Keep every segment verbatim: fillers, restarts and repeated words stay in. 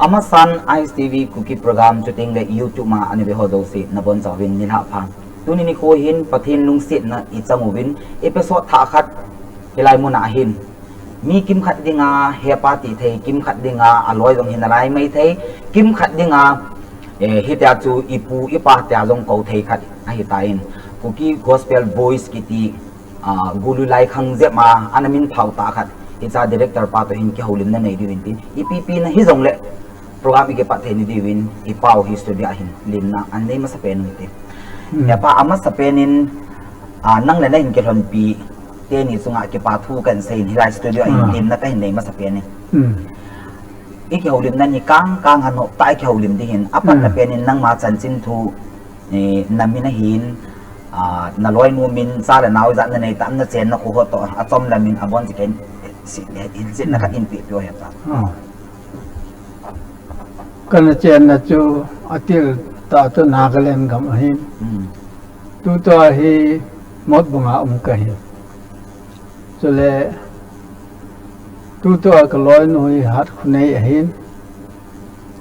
Amasan I S T V Kuki program chuteng le YouTube ma ana ve ho jouse nabonchauvin nilhah pha. Tuni nikho hin Pathen lungsetna ichang uvin episode thah khat hilai muna hin mi kimkhat dinga hepa ti thei, kimkhat dinga aloi jong hi nalai mai thei, kimkhat dinga, eh, hitia chu ipu ipa tia jong kou thei khat ahitan, Kuki Gospel Voice kiti, ah, Gului Laikhang jep a ana minphao tah khat, hiche director pa toh hin kihoulimna nei diuvin tin, ipi pi na hijongle program ikipat thei na diuvin ipau hi studio a hin limna anei masapen u hite. Hepa, amasapen in, ah, nang le nahin kilhonpi teni chunga kipa thu kahin seiyin hilai studio a hin limna kahin nei masapen in, ikihoulimna ni kang kang a noptah a ikihoulim ding hin, apatna pen in nangma chanchin thu, eh, namin ahin, ah, naloinu min, cha le nao ijat nanei tam, nachenna kho ho toh achom lamin abonchauvin, eh, si, eh, hilchetna khat inpeh peh u hepa. Kana chenna chu atil tah chu Nagaland gam ahin. Tutua hi Motbung a um kahi. Chule tutua kaloinu hi Hatkhunei ahin.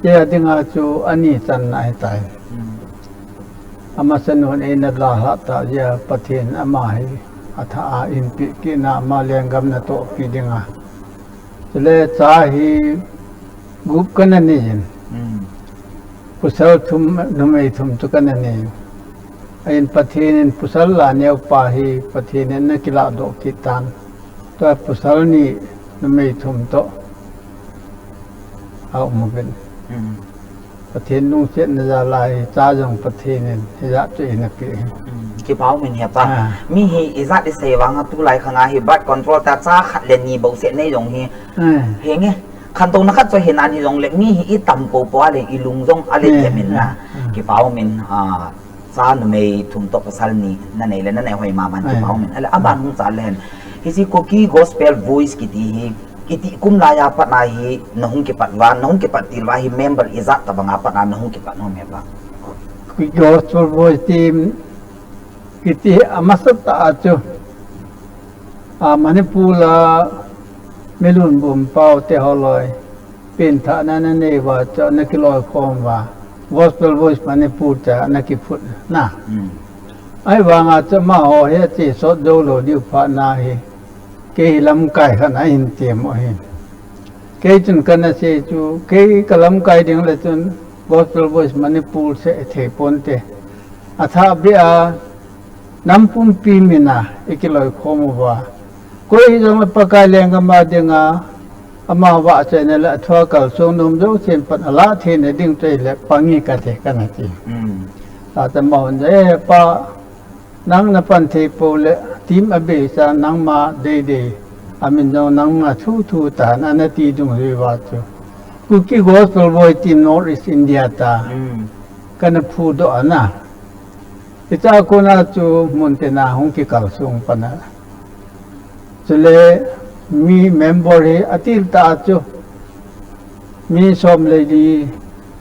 Chea dinga chu ani channa ahitai. Amasanun eina dalhah tah jeh a Pathen ama hi athah a einpeh kitna, ama lenggam natohpi dinga. Chule cha hi gup kana neiyin. Pasal thum, numei thum chu kana neiyin. Ahin Pathen in pasal la neopa hi Pathen in ana kilahdoh kit tan. Tua pasal ni numei thum toh aum uvin. Pathen lungsetna jal a hi cha jong Pathen in hijat chu eina peh hi. Kipa umin hepa. Mi hi ijat isei vanga tulai khanga hi birth control ta cha khat le ni bouseh nei jong hi. Henge, khantouna khat chu hinan hijongle mi hi itam poupou a le ilung jong alen jep in na. Kipa umin, ah, cha numei thum toh pasal ni nanei le nanei hoi mama in kipa umin. Ale aban hung chat le hen, hiche Kuki Gospel Voice kiti hi itih kum laiya pat a hi nahung kipat uva, nahung kipat til uva hi member ijat tobanga pat a nahung kipat nom hepa? Kuki Gospel Voice team kiti amasatah a chu, a, Manipur a Milun Bum Pau te holoi penthahna ana nei uva chu ana kiloikhom uva, Gospel Voice Manipur tia ana kiphut na. Ahivanga chu amaho hi achesot joulou diu phat na hi kei hi lamkai khat ahin tem u ahi. Kei chun kana sei chu, kei kalamkai ding le chun Gospel Voice Manipur seh thei ponte. Athah beh a nam pumpi mina ikiloikhom uva, koi hijongle Pakai lenggam a dinga ama vahchoina le athua kalsong nom jousen pan alah theina ding chu ahile pang hi kate kana ti. Tate amahon jong, eh, hepa, nang napan thei pou le team abeicha nangma deidei, amin jong nangma thuthu tan ana ti dungjui uva chu Kuki Gospel Voice team North East India ta kana phudoh ana. Hichea kona chu muntina hung kikalsong pan a, chule mi member hi atil tah a chu mi som le li,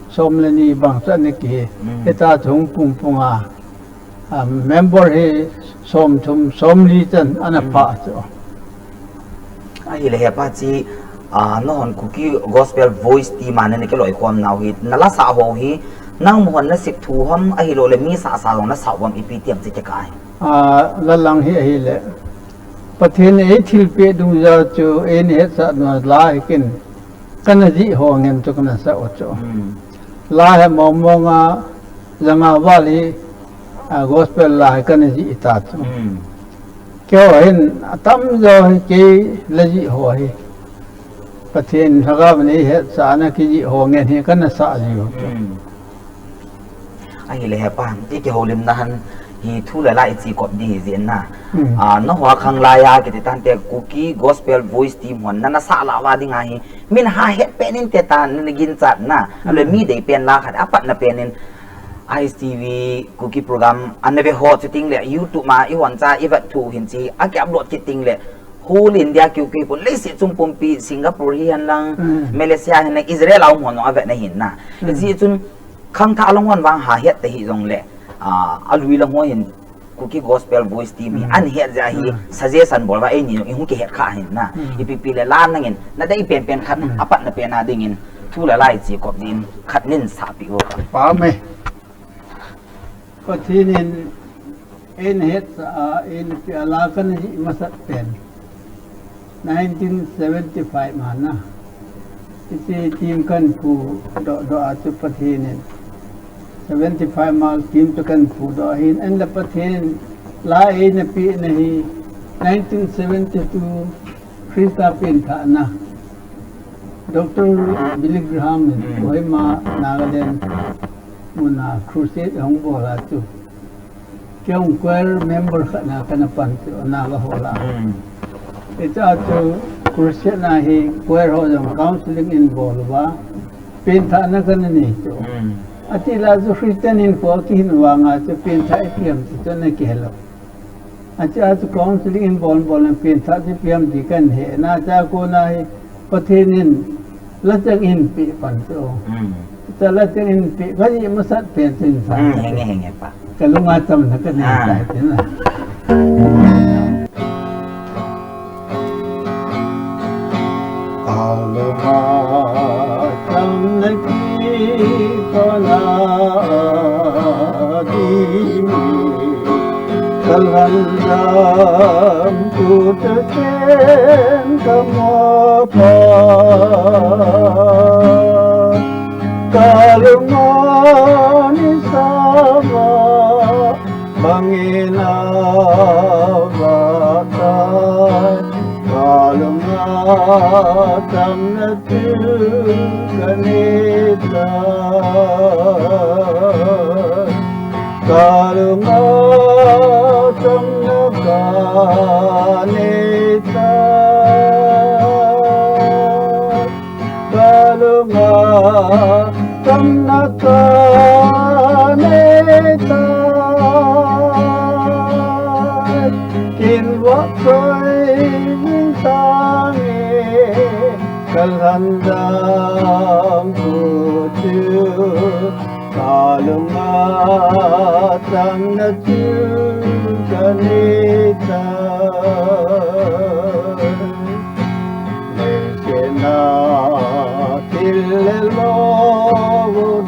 som le ni bang chu ana kihi. Hitia chu hung pungpung a, member hi somthum somli chan ana phah chu. Ahile hepa, hiche, ah, nahon Kuki Gospel Voice team a nana kiloikhom nau hi, nalasah ho hi nangma hon nasep thu ham, ahiloule mi sahsa jong nasah u ham, ipi ti ham chu kikah hi. Ah, la lang hi ahile, Pathen in eithilpeh dungjui chu eina hetsah nau la hi ken kana jih ho ngen chu kana sah u chu. La hi mong mong a, janga val hi, a, gospel la hi kana jih ta chu. Keiho hin atamjo hi kei la jih ho hi Pathen lhagaovin eihetsahna kijih ho ngen hi kana sah jiu chu. Ahile hepa, ikihoulimna han hi thu le la iche kop ding hijeh in na. Ah, nahou khang laiya kiti tante Kuki Gospel Voice team hon nana sahlah uva dinga hi min ha het pen inte tia nana ginchat na. Ale mi deipen la khat apatna pen in I S T V Kuki program ana ve ho chuteng le YouTube ma ihon cha ivet thu hin chi aki upload kit teng le whole India keu kei pon leiset chung pumpi Singapore hihen lang, Malaysia hihen lang, Israel a um hon jong avet na hin na. Hijeh chun khangthah lang hon vang ha het ta hijongle, ah, alui lang ho hin Kuki Gospel Voice team hi ana het jeh a hi suggestion bol uva eini jong ihung kihet kha hin na. Ipi pi le la nangin nadei pen pen khat apatna pen a dingin Thu le lai chi kop din khat nin sahpeh uvo ka. Pame. Pathen in eina hetsah a, eina peh a la kana jih masat pen nineteen seventy-five ma na. Hiche thim kana phudoh doh a chu Pathen in seventy-five ma thim chu kana phudoh ahin, ahinla Pathen in la eina peh na hi nineteen seventy-two Christa penthahna. Doctor Billy Graham in, hmm, Kohima, Nagaland muna crusade ahung bol a chu, kei jong choir member khat na kana pan chu, Naga hall a. Hmm. Hichea chu crusade na hi choir ho jong counseling in bol uva, penthahna kana nei chu. Hmm. Ati la chu Christian hinkho kihin vang a chu penthah ipi ham ti chu ana kihe lou. Achea chu counseling in bol bol in penthah chu ipi ham ti kana he. Achea kona hi Pathen in lachang eina peh pan chu. Hmm. Chua lachang eina peh, kajih masat pen chu insa. Hmm, henge, henge pa. Kalunga chamna kanei, ah, tai tina. Kalunga chamna kipana ding, kalhan dam kutchen kamopa. Kalunga ni sama bangin a vata, kalunga chamna chu kanei tai. Kalunga chamna kanei tai. Kalunga chamna kanei tai. Kin vahchoi jing tange, kalhan dam kutchu. Kalunga chamna chu kanei tai. Leiset a thil le lo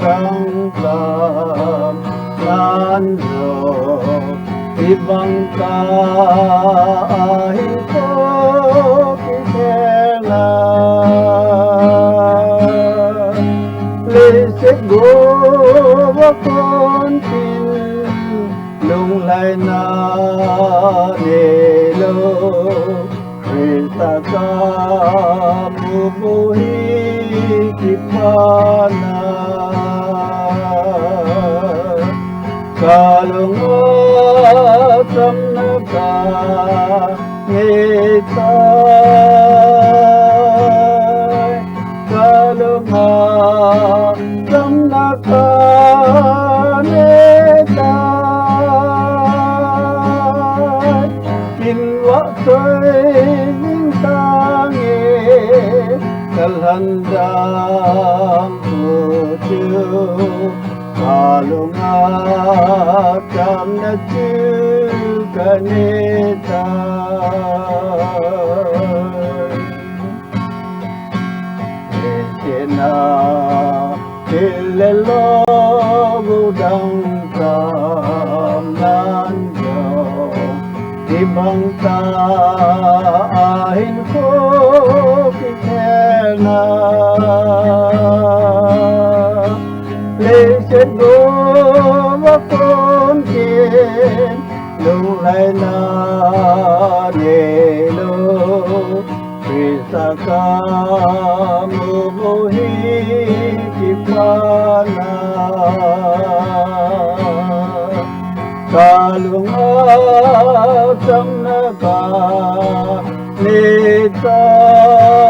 dang tam nan jong, ibang ta ahin ko kikhen a. Leiset gou a kon tin, lunglhaina neilou, Christa kamu bou hi kipana. Kalunga chamna kanei tai. Kalunga chamna kanei tai. Kin vahchoi jing tange, kalhan dam kutchu. Kalunga chamna chu kanei tai. Leiset a thil le lo dang tam nan jong, ibang ta ahin ko kikhen a. Leiset gou a kon tin, lunglhaina neilou, Christa kamu bou hi kipana. Kalunga chamna kanei tai.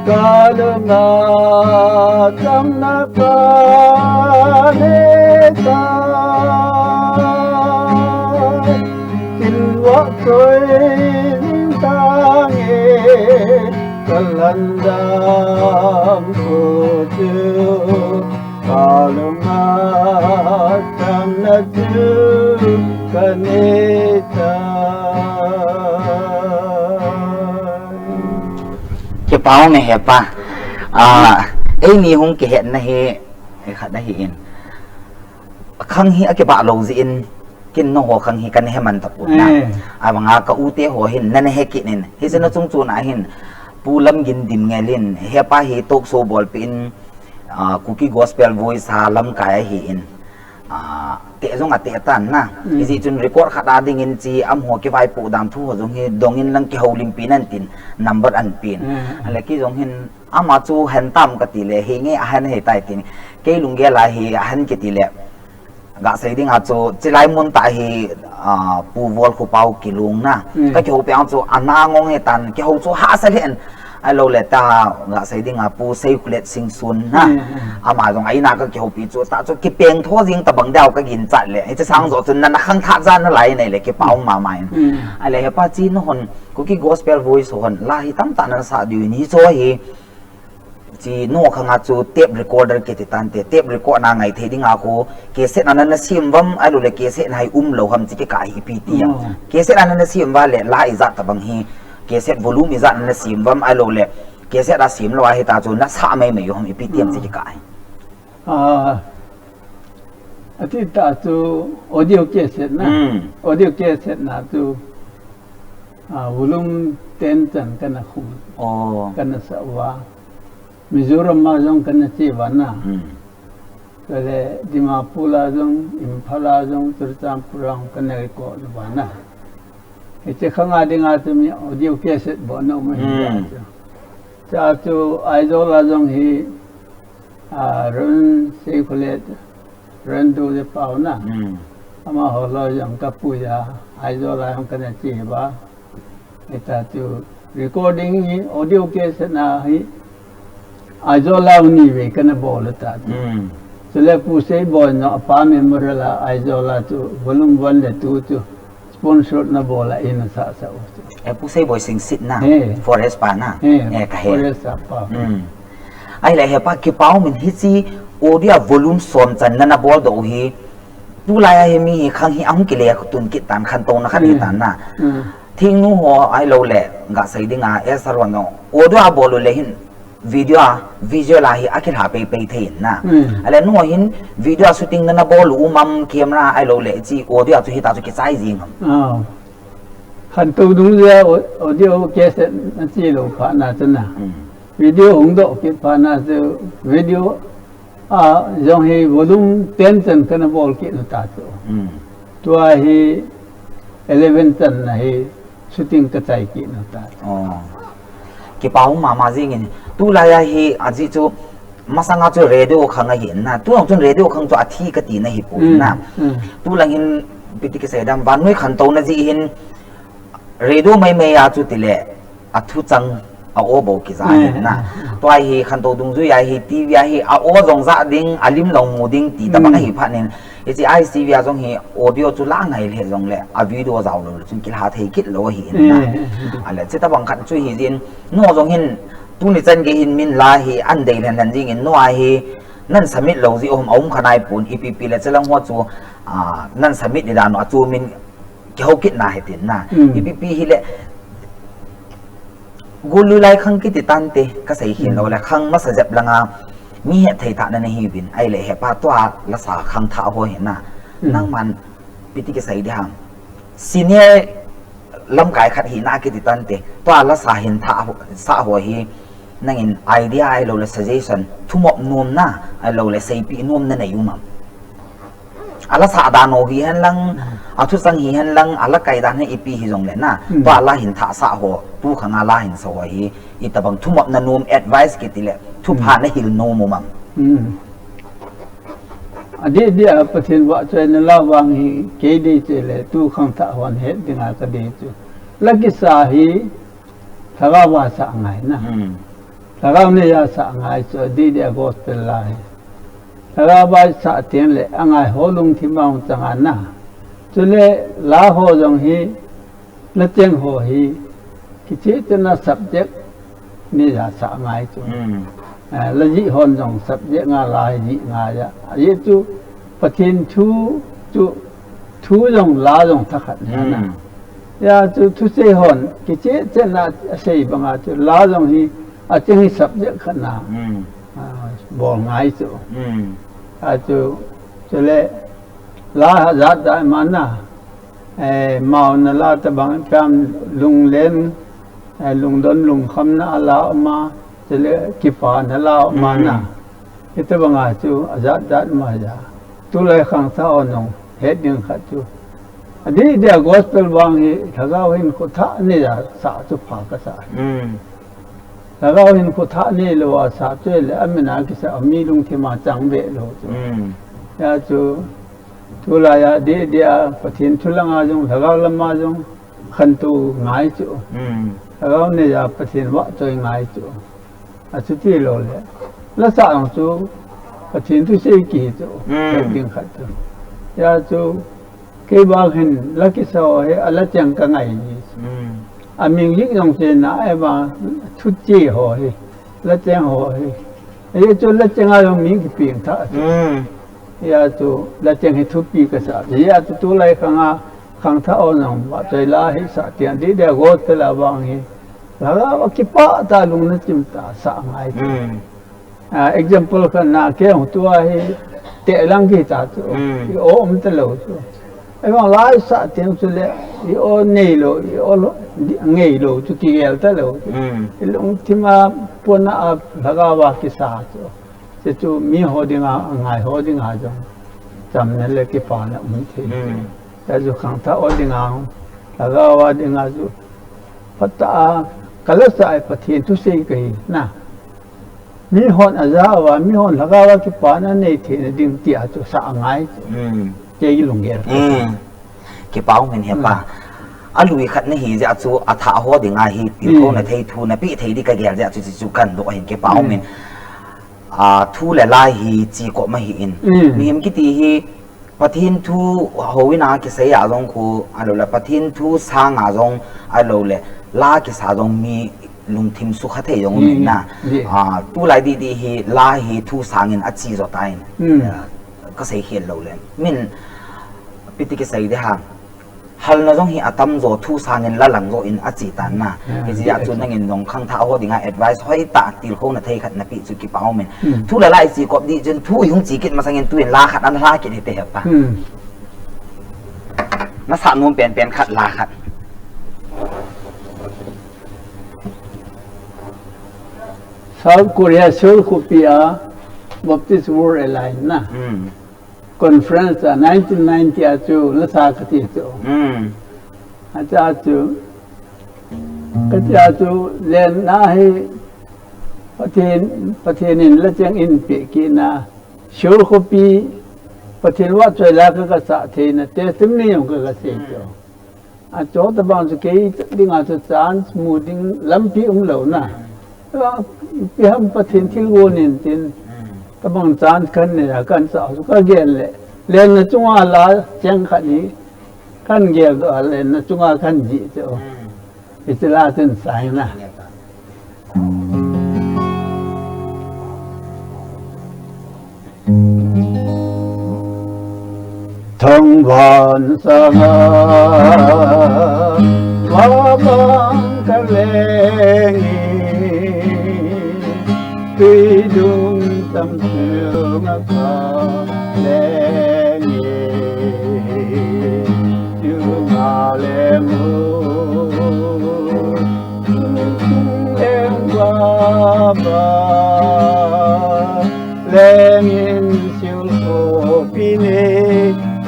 Kalunga chamna kanei tai. Kin vahchoi jing tange, kalhan dam kutchu. Kalunga chamna chu kanei tai. Pau me he pa. Ah, eini hung kihetna hi, eh, khat ahi in. Khang hi akibah lou jeh in, kin nangho khang hi kana he man tapon na. Eh. Abanga ka u te ho hin, nana he kit in. Hiche na chung chun ahin, Pu Lamgindim Ngel in, he pa hi talk show bolpi in, ah, Kuki Gospel Voice a lamkai ahi in. Ah, teh jong ateh tan na. Mm. Hijeh chun record khat a dingin chi amaho kivaipoh dan thu ho jong hi dongin lang kihoulimpi nan tin number anpen. Mm. Ale kei jong hin ama chu hen tam kati le, henge ahen hei tai tin. Kei lunggel a hi ahen kiti le. Gasei dinga chu chilai mun tah hi, ah, Pu Volkhopau kilung na. Mm. Ka kihoupi ang chu ana ngong hei tan, kihou chu hahsa lheh in. Ahilou le ta, gasei dinga Pu Seikhulet Singson na. Mm, mm. Ama jong a in a ka kihoupi chu, ta chu kipeng tho jing tabang deu ka ginchat le. Hiche sang joh chun nana khangthah ja nalai nei le kipa um mama in. Mm. Ale he pa chi nahon, Kuki Gospel Voice hon, la hi tamtah nana sah diu in hiche hi, chi nangho khang a chu tape recorder kiti tante, tape record na ngai thei dinga khu, cassette na nana sem uvam, ahilou le cassette na hi umlou ham chi kikah hi ipi ti ham. Mm. Cassette na nana sem uva le, la ijat tabang hi, cassette volume ijat nana sem uvam, ahilou le, cassette a sem lou ahi ta chu, nasah maimai u ham ipi ti ham chi kikah hi. Ah, ati ta chu audio cassette na. Mm. Audio cassette na chu, ah, volume ten chan kana khum. Oh. Kana sah uva. Mizoram a jong kana che uva na. Mm. Chule Dimapur a jong, Imphal a jong, Churachandpur a jong kana record uva na. Hiche khang a dinga chu mi audio cassette bol nom ahi. Mm. Chu. Chu chu Aizawl a jong hi, ah, Reverend Seikhulet, Reverend Doje Pau na. Mm. Amaho loi jong ka pui a, Aizawl a jong kana che uva. Hita chu recording hi audio cassette na hi Aizawl a ni vei kana bol ta chu. Mm. Chule Pu Seiboi no apa memorial a Aizawl a chu volume one le two chu sponsor na bol a in sa sa u chu. Eh, Pu Seiboi Singsit na, eh, forest pa na. Eh, eh, ka he. Forest pa. Mm. Ahile he pa kipa um in hiche audio volume som chan nana bol doh u hi. Tulai a hi mi hi khang hi ahung kile tun kit tan khantouna khat hi tan na. Mm. Thingnu ho ahilou le, gasei dinga, eh, Saron no. Audio a bol u le hin, video a, visual a hi akilha pei pei thei in na. Mm. Ale nu hin, video a shooting nana bol u um am camera ahilou le, chi audio a chu hita chu kichai jing ham. Ah. Khantou dung jeh a au-, audio cassette na che lou phat na chu na. Mm. Video hung doh kit phat na chu, video a jong hi volume ten chan kana bol kit u ta chu. Mm. Tua hi eleven chan na hi shooting kachai kit u ta chu. Oh. Kipa um mama jing in. Tulai a hi ajeh chu masanga chu radio khang ahi na. Tu jong chun radio khang chu athi kati na hi poi na. Mm, mm. Tulang hin ipi ti kisei dam vannoi khantouna jeh hin radio maimai a chu tile athu chang a-o bou kija hi na. Mm, mm, mm. Tua hi khantou dungjui a hi T V a hi a-o jong ja ding, alim jong mu ding ti tabang ahi phat in. Hiche I C V a jong hi audio chu la ngai le jong le, a video jao lou le chun kilha thei kit lou ahi na. Mm, mm, mm. Ale, chi tabang khat chu hi jin, nu jong hin, tuni chan gei hin min la hi an dei lhen lhen jing in, nu a hi, nan submit lou jeh um, aum kha nai pon, ipi pi le chelang ho chu, ah, nan submit di dan u, achu min kihou kit na hi tin na. Mm. Ipi pi hile, Golui lai khang kiti tante, kasei hin lou le, khang masa jep langa, mi het thei tah nana hi uvin, ahile he pa tua lasa khangthah ho hi na. Mm. Nangman, ipi ti kisei di ham. Senior lamkai khat hi na kiti tante, tua lasa hin thah ho, sa ho hi, nangin idea ahilou le suggestion, thumop nom na, ahilou le seipeh nom na nei um am. Ala sah dan u hihen lang, mm, athu chang hihen lang, ala kai dan hi ipi hi jong le na. Mm. Tua la hin thah sah ho, tu khang a la hin sa ho hi, itabang thumop na nom advice kiti le, thupha, mm, na hil nom um am. Mm. Adeh deh a Pathen vahchoina la vang hi, kei dei chule, tu khangthah hon het dinga ka dei chu. La kisa hi, Lhagao a sah ngai na. Hmm. Lhagao neiya sah ngai chu adeh deh a gospel la hi. Lhagao a sah teng le angai ho lungthim a hung chang a na. Chule la ho jong hi, la cheng ho hi, kicheh cheh a subject neiya sah ngai chu. Hmm. Eh, la jih hon jong subject nga la hi jih ngai a. Ajeh chu Pathen thu chu, thu jong la jong thakhat na. Hmm. Hijeh chun thusei hon, kicheh cheh a asei banga chu, la jong hi, Aching hi subject khat na, hmm, ah, bol ngai chu. Hmm. Achu, chule, la jat jat ma na, eh, mauna la tabang kiam lunglen, eh, lungdon lungkhamna a la um a, chule kipana la um a na. Hmm. Hitabang a chu ajat jat ma ja. Tulai khangthah ho nung het ding khat chu. Adih dia gospel vang hi Lhagao hin khutha nei a sa chu pha kasa. Hmm. Lhagao hin khutha nei lou a sa chu le amin a kisa mi lungthim a chang ve lou chu. Hmm. Hia chu tulai a dih dia Pathen thu langa jong Lhagao lama jong khantou ngai chu. Hmm. Lhagao nei a Pathen vahchoi ngai chu. Achuti lou le. La sa ang chu Pathen thusei kihi chu. Hmm. Ding khat chu. Hia chu kei vang hin la kisa ho hi a la cheng ka ngai ji. Hmm. A music jong chena e vang thuche ho hi. La cheng ho hi. Hia chu la cheng a jong mi kipeng tha chu. Hmm. Hia chu la cheng hi thupi kasa. Hia chu tulai khang a khangthah ho nung vahchoi la hi sa tian dih dia gospel a vang hi. Lhagao a kipah ta lungna chim ta sa ngai. Hmm. Ah, example khat na kei hung tua hi teh lang kei ta chu. Hmm. I o um ta lou chu. Ei vang la sa tiang chu le i o nei lou, i o lou, di, ngei lou chu kigel ta lou chu. Hmm. I lungthim a pona a Lhagao a kisa chu. Chu chu mi ho dinga, a ngai ho dinga jong chamna le kipana um thei. Hmm. Hia chu khangthah ho dinga, Lhagao a dinga chu phatah a ka la sa e Pathen thusei kahi na. Mi hon a ja uva, mi hon Lhagao a kipana nei theina ding tia chu sa ngai. Hmm. Kei lunggel. Hmm. Kipa um in he pa. Hmm. A lui khat na hi jeh chu a thah ho dinga hi tilkhouna thei thu na pe thei di ka gel jeh chu chu kan do hin kipa um in. Hmm. A thu le la hi chi ko ma hi in. Hmm. Mihem kiti hi Pathen thu houin a kisei a jong khu, ahilou le Pathen thu sang a jong, ahilou le la kisa jong mi lungthim sukha thei jong um in na. Hmm. Ye. Ah, tulai didi hi la hi thu sangin a chi jo ta in. Hmm. Ah, ka sei khel lou le. Min, piti kisei de ha. Halna jong hi atam jo thu sangin la lang jo in a chi tan na. Yeah, hijeh a chu nangin jong khangthah ho dinga advice hoi tah tilkhouna thei khat na pe chu kipa um in. Hmm. Thu le la i chi kop di chun thu i hung chi kit masangin tuin la khat ana la kit hite he pa. Hmm. Na sa nom pen pen khat la khat. South Korea, Seoul khopi a Baptist World Alliance na. Hmm. Conference a nineteen ninety a chu la sa kati chu. Hmm. Acha chu, kati a chu lenna hi Pathen, Pathen in la cheng in pe kit na, Seoul khopi Pathen vahchoi la ka, ka sa theina testimony jong ka, ka sei chu. Achu tabang chu kei dinga chu chance mu ding lampi um lou na. Ipi ham Pathen thilgon in tin. Tabang chance kan nei a kan sa chu ka gel le. Lenna chunga la cheng khat hi kan gel doh a lenna chunga kan jih chu. Hiche la chun sai na. Thangvahsanga vabang kaleng e, tuidung tamsunga kaleng e, tunga lemu. Leng baba, lengin sil ko pine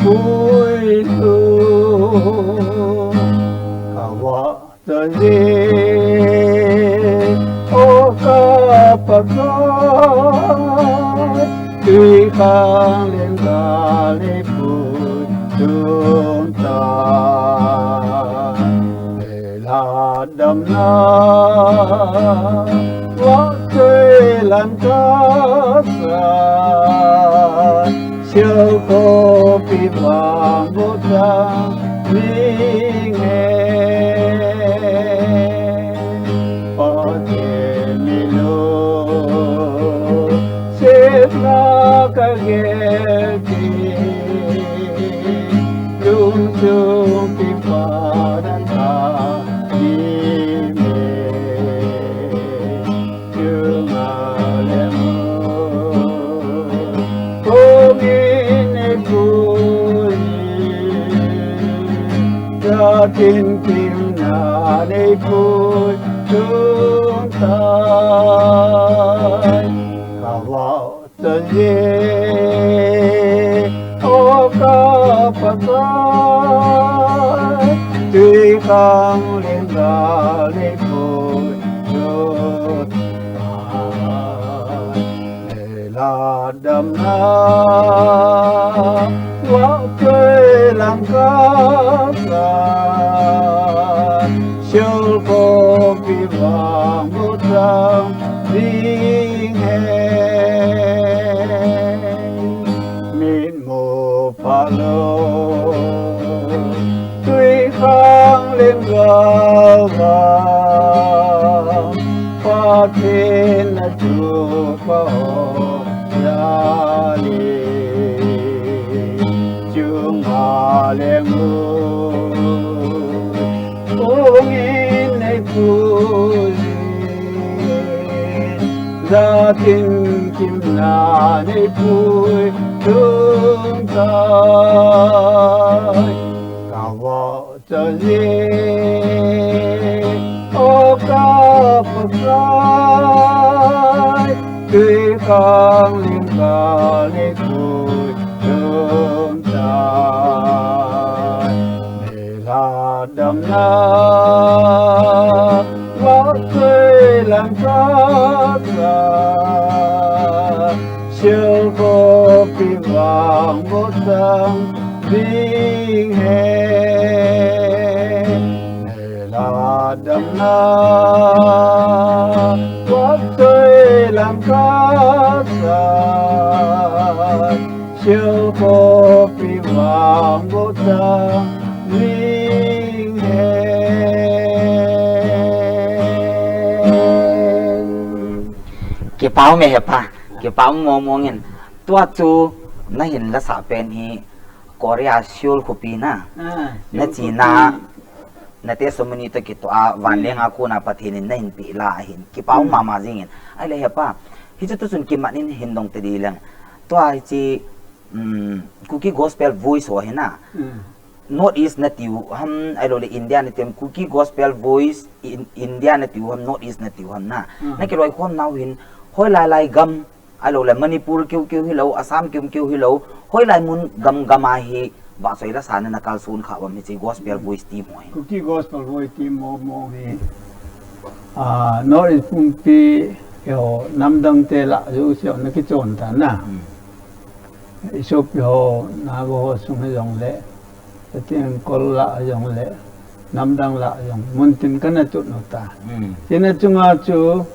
pui tu. Kawa taje, o ka pakai, tui khang leng ka le pui tung ta. Ladamna vahchoi lang kasa, sial khopi vang botang minge. Pathen milu, sepna kagel ti, lungchung kipa nanta dime. Kin kimna nei pui tung tai. Ka vah ta je, o ka Pakai. Tui khang lenggal nei pui tung tai. Ladamna, vah tui lang kasa, sil khopi vang butang ding he. Mitmu phalou, tui khang lenggal vang, Pathen na chu pa ho ya ni, chunga leng u, ungin nei pui, za kin kimna nei pui tung tai. Ka vah ta je, o ka Pakai, tui khang lenggal nei pui tung tai. Ladamna, vah tui lang kasa, sil khopi vang butang ding he. Ladamna, vah tui lang kasa, sil khopi vang butang ding he. Kipa um e hepa, kipa um mong mong in. Tua chu na hin la sah pen hi Korea Seoul khopi na. Ah, na Seoul chi na, khopi. Na testimony toh kitoh a, vanleng a kona Pathen in na hin peh la ahin. Kipa um mama jing in. Ahile hepa, hiche tu chun kimat in hin dong te di leng. Tua hiche, um, Kuki Gospel Voice ho hi na. North East na tiu ham, ahilou le India na tiu ham, Kuki Gospel Voice in, India na tiu ham, North East na tiu ham na. Na kiloikhom nau hin, hoilai lai gam, ahilou le Manipur keu keu hilou, Assam keu keu hilou, hoilai mun gam gam a hi, vahchoi la sa na na kalson kha uvam hiche Gospel Voice team ho hi. Kuki Gospel Voice team mong mong hi, ah, North East pumpi, eiho, namdang te lah jouse na kichon ta na. I sopi ho, Naga ho sung hi jong le, Pathen kol lah jong le, namdang lah jong, muntin kana chot u ta. Chuna chunga chu,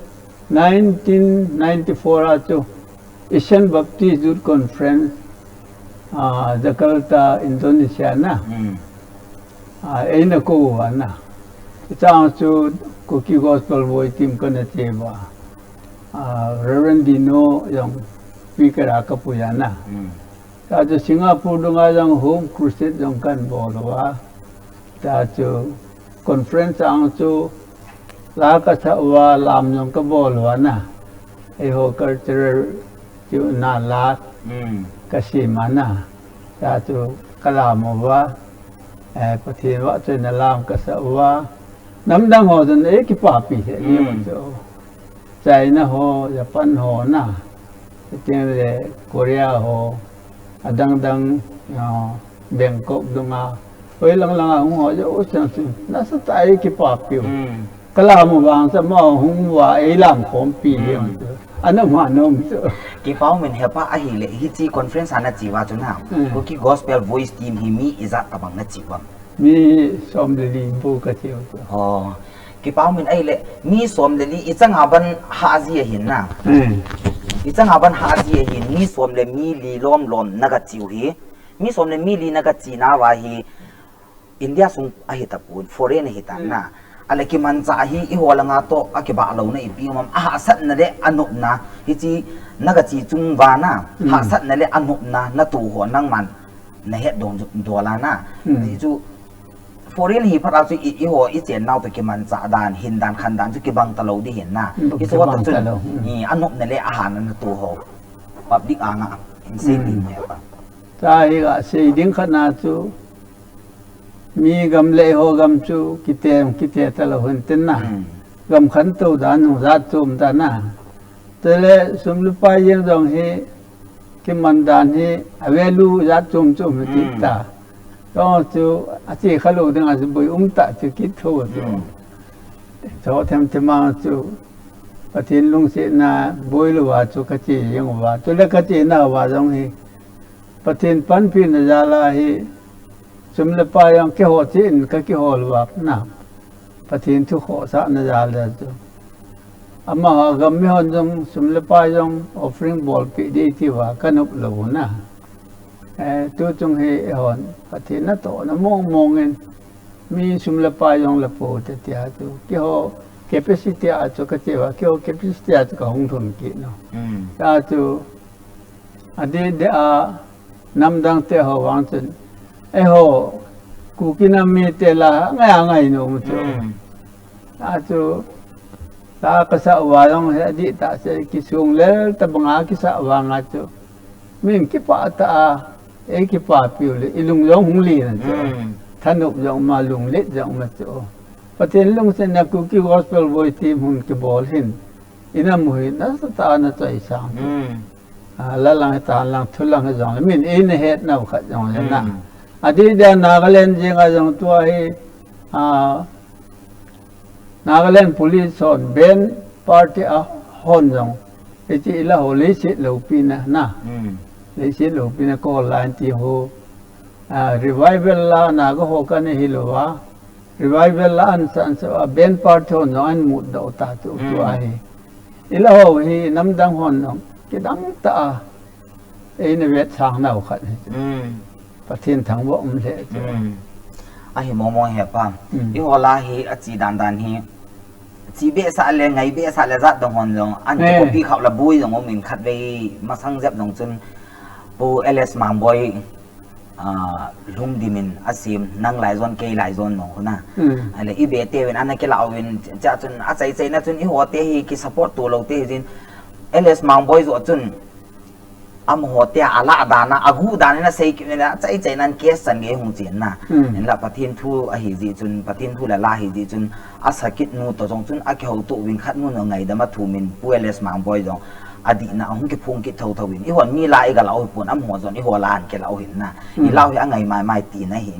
nineteen ninety-four a chu, Asian Baptist Youth Conference, ah, Jakarta, Indonesia na. Ah, eina kou uva na. Chang chu Kuki Gospel Voice team kana che uva. Ah, Reverend Dino jong speaker a kapui a na. Tua chu Singapore dunga jong Home Crusade jong kan bol uva. Tua chu conference ang chu la kasah uva, lam jong kabol uva na. Eiho cultural chu na la kasem a na. Tua chu kalam uva. Eh, Pathen vahchoina lam kasah uva. Namdang ho chun eikipapi e, eiho chu. China ho, Japan ho na, chuteng le Korea ho, adang dang, ah, Bangkok dunga, hoilang langa hung ho jouse chun, nasatah a eikipapiu. Kalam u vang chu amaho hung uva eilam khompi diu chu. Ana ma nom chu. Kipa um in hepa ahile, hiche conference a nache uva chu na, Kuki Gospel Voice team hi mi ijat tobang nache uvem? Mi som le li bou kache u chu. Kipa um in ahile, mi som le li ichang a ban hahji ahin na. Ichang a ban hahji ahin, mi som le mi li lom lom nagache u hi. Mi som le mi li nagache nauva hi, India sung ahitapon, foreign ahitan na. Ahile kimanchah hi eiho langa toh akibah louna ipi um am, ahahsatna le anopna, hiche nagache chung uva na, hahsatna le anopna natoh ho nangman nahet dong dol a na. Hichu foreign hi phat a chu i, eiho ichen nau toh kimanchah dan, hin dan, khan dan chu kibang talou ding ahin na. Hichu ho toh chun, anopna le ahahna natoh ho, public anga hin sei ding mo hepa? Tua hi kasei ding khat na chu, Mi gam le eiho gam chu kite, kite talou hin tin na. Hmm. Gam khantou dan, nungjat chom dan na. Chule sum le pai jeng jong hi kiman dan hi a value jat chom chom hi ti Hmm. ta. Kong chu a che khalou ding a chu boi um ta chu kit tho chu. Hmm. Cho them them a chu Pathen lungsetna boi lou a chu ka che jeng uva. Chule ka che na uva jong hi Pathen panpina jal a hi sum le pai jong kihou chen ka kihou lou a na. Pathen thu khohsahna jal a chu. Amaho gam mi hon jong sum le pai jong offering bolpeh ding ti uva ka nop lou na. Eh, tu chung hi eihon Pathen natohna mong mong in mi sum le pai jong la pou te tia chu. Kihou capacity a chu ka che uva, kihou capacity a chu ka hung lhun kit nau. Hmm. Ta chu Adeh deh a namdang te ho vang chun, eiho Kuki nam mite la ngai a ngai nom chu. Hmm. A chu, la ka sah uva jong hi adih tah se kisung lel tabang a kisah vang a chu. Min kipah tah a, ei kipah piu le, i lung jong hung len a chu. Hmm. Thanop jong ma, lunglet jong ma chu. Pathen lungsetna Kuki Gospel Voice Team hung kibol hin. I nam u hi nasatah a na choisang chu. Hmm. A, la lang hi tan lang, thu lang hi jong le, min eina het nau khat jong le na. Hmm. Adeh deh a Nagaland jeng a jong tua hi, a, Nagaland Police hon band party a hon jong. Hiche i la ho leiset loupina na. Hmm. Leiset loupina ko line ti ho. A, revival la na ka ho ka ne hi lou a. Revival la an san sa a band party hon jong an mut doh ta tu, tu Hmm. a hi. I la ho hi namdang hon jong kidang tah a. Eina vetsang nau khat hi chu. Hmm. Pathen thangvah um le chu. Hmm. Ahi mong mong he pa. Hmm. Eiho la hi a chi dan dan hi. Chi behsah le, ngai behsah le jat dang hon jong. An Eh. copy khau la boi jong um in khatvei masang jep jong chun. Pu L S Mangboi, ah, lhung dim in a sem, nang lai jon, kei lai jon nong khu na. Hmm. Ahile i be te uvin, ana kila uvin, cha chun, a chai chai na chun, eiho te hi ki support to lou te hi jin. L S Mangboi jo chun, Amaho tia ala dan a, agu dan in asei kit in a, chai chai nan case chan gei hung chen na. Hmm. Hinla Pathen thu ahi jeh chun, Pathen thu le la ahi jeh chun, asakit nu to jong chun, akihou to uvin khat nu no ngaidam a thum in, Pu L S Mangboi jong, adih na, ahung kiphong kit tho tho in. Eihon mi la i ga la u hi pon, amaho jong eiho la an kila u hin na. Hmm. I la u hi angai mai mai tina ahi.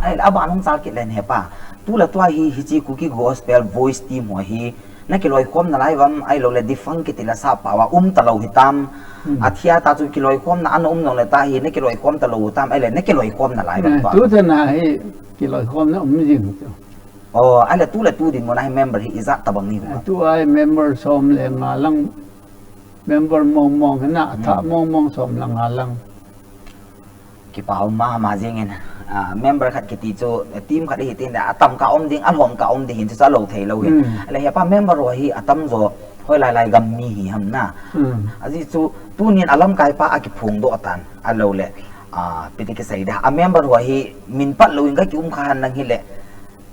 Ahile aban hung chal kit len he pa. Tu le tua hi, hiche Kuki Gospel Voice Team ho hi, Na kiloikhom nalai uvam, ahilou le defunct kiti la sap pao a um talou hitam. Hmm. Athia ta chu kiloikhom na ana um jong le ta hi, na kiloikhom talou tam, ahile na kiloikhom nalai uvam. Eh, pa. Tu chan a hi kiloikhom na um jing chu. Oh, ahile tu le tu dinmun a hi member hi ijat tabang ni uvam. Eh, tu a hi member som le nga lang, member mong mong hi na, atha Hmm. mong mong som le nga lang. Kipa um ma ma jing in, ah, member khat kiti chu, team khat hi tin le, atam ka um ding, alhom ka um ding hin chu alou thei lou hin. Hmm. Ahile he pa member ho hi atam jo, hoilai lai gam mi hi ham na. Hmm. Ajeh chu, tunin alamkai pa akiphong doh tan, ahilou le, ah, piti kisei da. A member ho hi min pat lou in ka ki um kha han lang hile,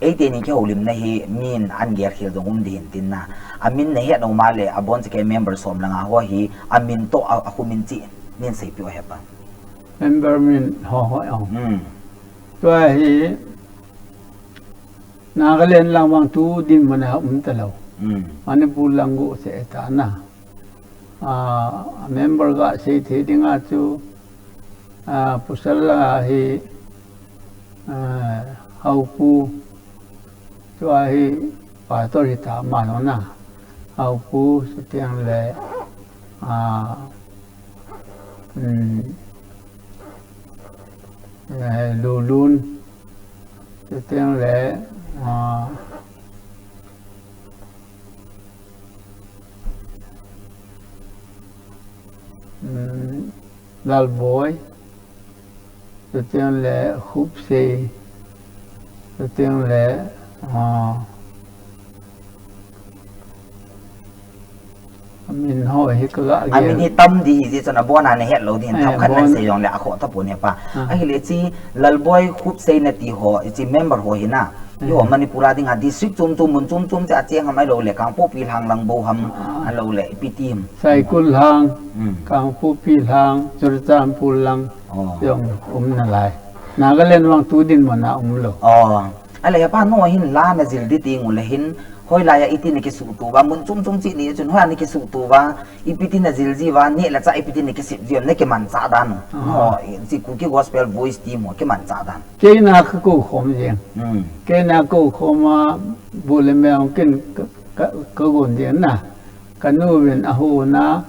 eite ni kihoulimna hi min an gel khel jong um ding hin tin na. Amin na het nom a le, abon cheh kei member som le nga ho hi, amin toh a, akhu min cheh, nin seipeh u he pa. Member min ho ho ong. Hmm. Tua hi Nagaland lang vang tu dinmun a um talou. Hmm. Manipur lang go se ta na. Ah, member ga sei thei ding a chu, ah, pasal a hi, ah, Haopu, tua hi pastor hi ta ma no na. Haopu, chuteng le, ah, um, eh, Lulun, chuteng le, ah, um, Lalboi, chuteng le Khupsei, chuteng le, ah, Amin ho hi ka ga gel. Amin hi tam ding hi jeh chun abon a na het lou ding hin, eh, themkhat nan sei jong le akhoh tapon he pa. Ah. Ahile hiche Lalboi Khupsei nati ho, hiche member ho hi na. Eiho Manipur a dinga district chom chom mun chom chom cheh a cheng ham ahilou le Kangpokpi lang lang bou ham, ah, ahilou le ipi ti ham. Saikul lang, hmm, Kangpokpi lang, Churachandpur lang, oh, jong um nalai. Nagaland vang tu dinmun a umlou. Oh. Ahile hepa, nangho hin la najil di teng uleh hin, hoilai a iti nakisuhto uva, mun chom chom cheh ni chun, hoiya nakisuhto uva, ipi ti najil jiuva, neh le chah ipi ti nakisep jiu, nakimanchah dan u. Ah. Nangho, hiche Kuki Gospel Voice team ho kimanchah dan. Keina kakou khom jeng. Hmm. Keina kou khom a, bu le me hung kin ka, ka, kagon jeng na. Kanu vin ahon a,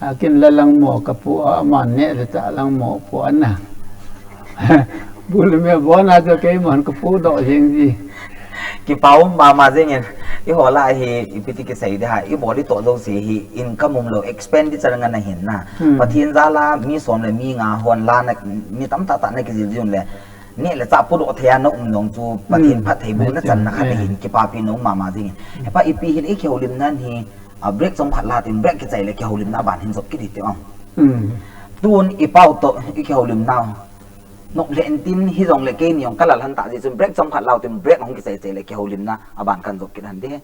akin la langmo kapo a, aman neh le chah langmo po ana. Bu le me bon a chu keiman kapodoh jeng ji. Kipa um mama jengin, eiho lah a hi, ipi ti kisei ding ham, ibol itoh jouse hi, income umlou, expenditure ngen ahin na. Hmm. Pathen jal a, mi som le mi nga hon la na, mi tamtah tah nakijil jing uleh, neh le chah podoh thei a naum jong chu, Pathen, hmm, phattheibohna channa khat ahin, kipapina um mama jengin. Hepa, ipi hin ikihoulimna hi, a, break chomkhat la tin, break kichai le kihoulimna aban hin jop kit hite o. Hmm. Tun ipa u toh ikihoulimna u nop lheh intin, hijongle keini jong kala lhon tah jeh chun break chomkhat lau tin, break hung kichai chai le kihoulimna aban kahin jop kit hante.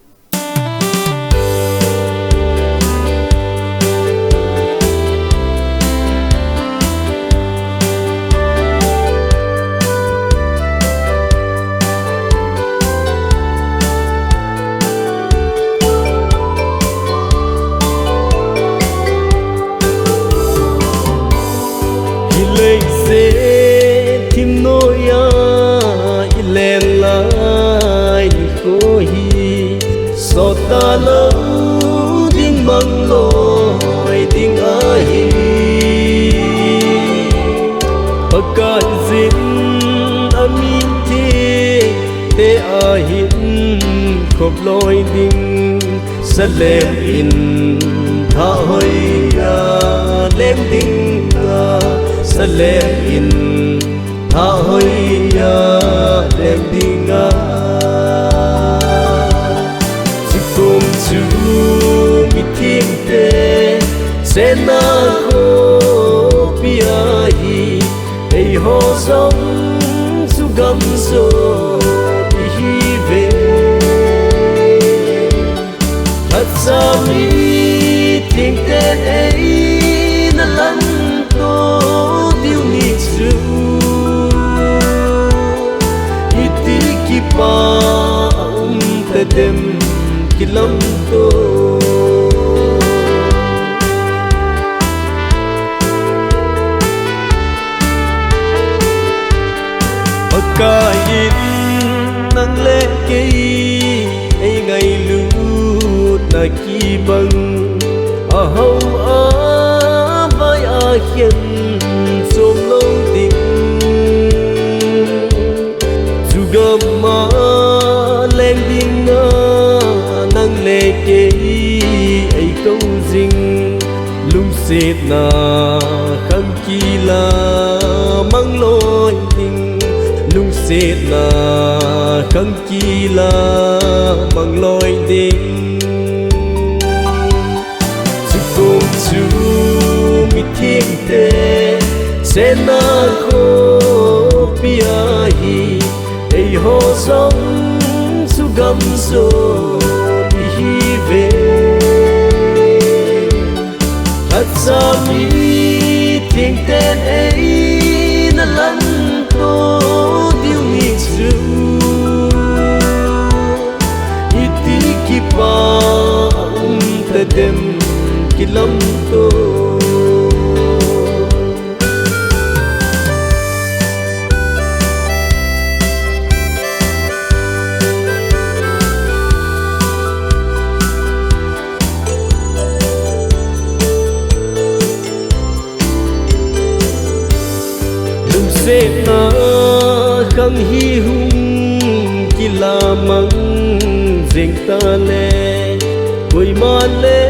Hileh jeh thim noiya ilen lai nikho hi, sot talou ding mangloi ding ahi. Pakaiyin amithengte ahin khoploi ding, Salem in thah hoiya leng dinga, Salem in thah hoiya leng dinga. Chukum chu mithengte chenna khopi ahi, eiho jong chu gamsung ihiuve. Lhacha mithengten eina langto diu ni chu, iti kipa aum tadem kilamto. Pakaiyin nang le kei eingailutna kibang, ahao avai a khen chom lou ding. Chugam a leng dinga nang le kei eikou jing, lungsetna khang kila mangloi ding, lungsetna khang kila mangloi ding. Chukum chu mithengte chenna khopi ahi, eiho jong chu gamsung ihiuve. Lhacha mithengten eina langto diu ni chu, iti kipa aum tadem kilamto. Lungsetna khang hi hung kila mang jeng tale, koima le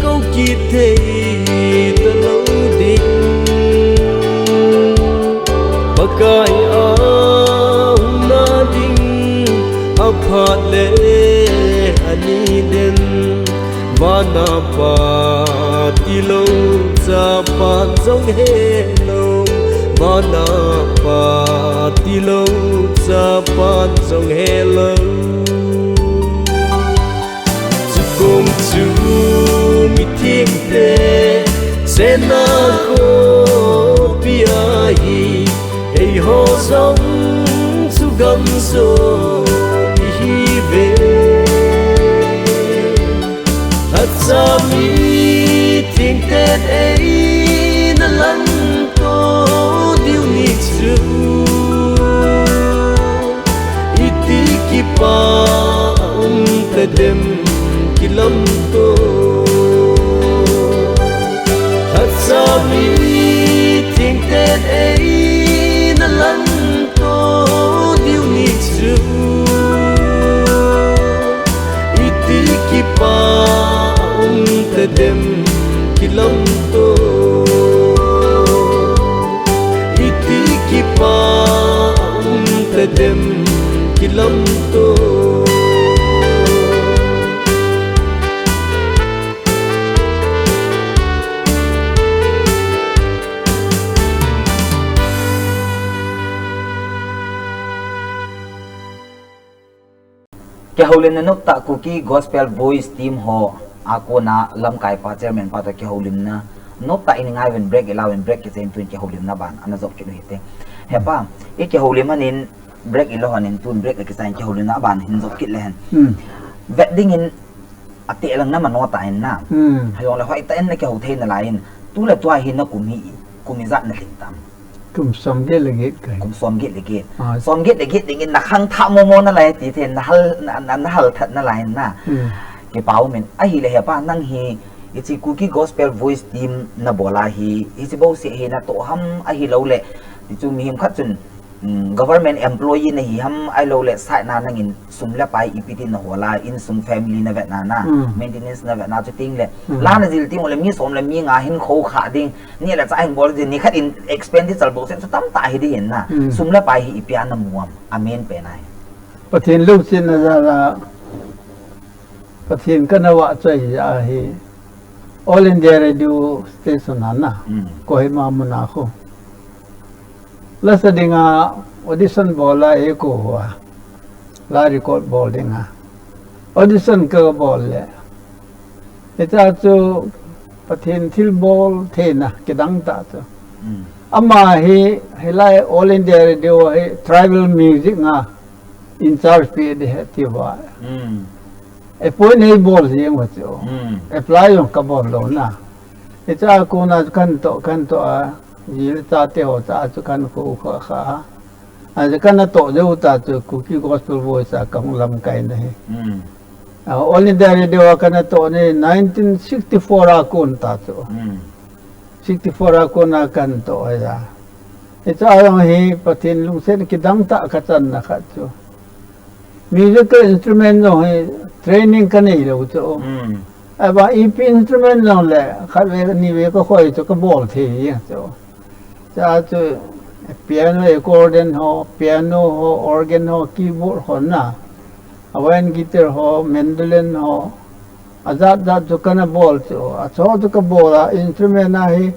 kou kithei talou ding. Pakai a umna ding aphat le ani den, vana Pa tilou, Chapa jong helou, vana Pa tilou, Chapa jong helou. Chukum chu mithengte chenna khopi ahi, Jong chu gamjo ihiuve. Lhacha mi thengten eina lamto diu ni chu, iti kipa um tadem kilamto. Lhacha mi thengten eina lamto diu ni chu, iti kipa um tadem kilamto. Iti kipa um tadem kilamto. Kihoulimna noptah Kuki Gospel Voice Team ho a kona lamkaipa, chairman pa toh kihoulimna noptah in ngai uvin, break ilauvin, break kichai in tun kihoulimna ban ana jop kit u hite. Hepa, i kihoulim ahin, break ilou ahin, tun break akichai in kihoulimna ban hin jop kit le hen. Hmm. Vet dingin, ateh lang na mano ta in na. Hmm. Hijongle hoitah in na kihou thei nalai in. Tu le tua hi na kum hi, kum ijat na lhing tam? Kum somget le get kahi. Kum somget le get. Ah. Somget le get dingin na khangthah momo nalai ti thei, na hal, na, na, na hal that nalai in na. Hmm. Kipa umin. Ahile hepa, nang hi, hiche Kuki Gospel Voice Team na bol a hi, hiche bouseh hi na toh ham ahilouleh, ti chu mihem khat chun, um, government employee na hi ham ahilouleh, side na nangin sum le pai ipi tin na hol a, insung family na vetna na, Hmm. maintenance na vetna chu ting le, Hmm. la na jil ting uleh mi som le mi nga hin kho kha ding, neh le chah hin bol ding, nikhat in expenditure bouseh chu tamtah hi ding hin na, Hmm. sum le pai hi ipi a na mu am, a main pen a hi. Pathen lungsetna jal a, Pathen kana vahchoi jeh a hi, All India Radio Station a na, Hmm. Kohima mun a khu. La sa dinga audition bol a eikou uva. La record bol dinga. Audition kabol le. Hiche chu Pathen thilbol theina kidang tah chu. Hmm. Ama hi, hilai All India Radio hi tribal music a in charge pe ding ahi atiuva. Hmm. Appoint eibol jeng uva chu. Hmm. Apply jong kabol lou na. Hiche a kona chu kana toh, kana toh a, ji le chate ho chah a chu kana kho kha kha. Achu kana toh jou tah chu Kuki Gospel Voice a kahung lamkai na hi. Hmm. A, All India Radio a kana toh na hi nineteen sixty-four a kon tah chu. Hmm. Sixty-four a kona kana toh ahi a. Hiche a jong hi Pathen lungset kidang tah kachanna khat chu, musical instrument jong hi training kanei lou chu. Hmm. Ahivang ipi instrument jong le khat ve ni ve kakhoi chu kabol thei jeng chu. Chua chu piano, accordion ho, piano ho, organ ho, keyboard ho na. A wind guitar ho, mandolin ho, ajat jat chu kana bol chu, achu chu kabol a, instrument a hi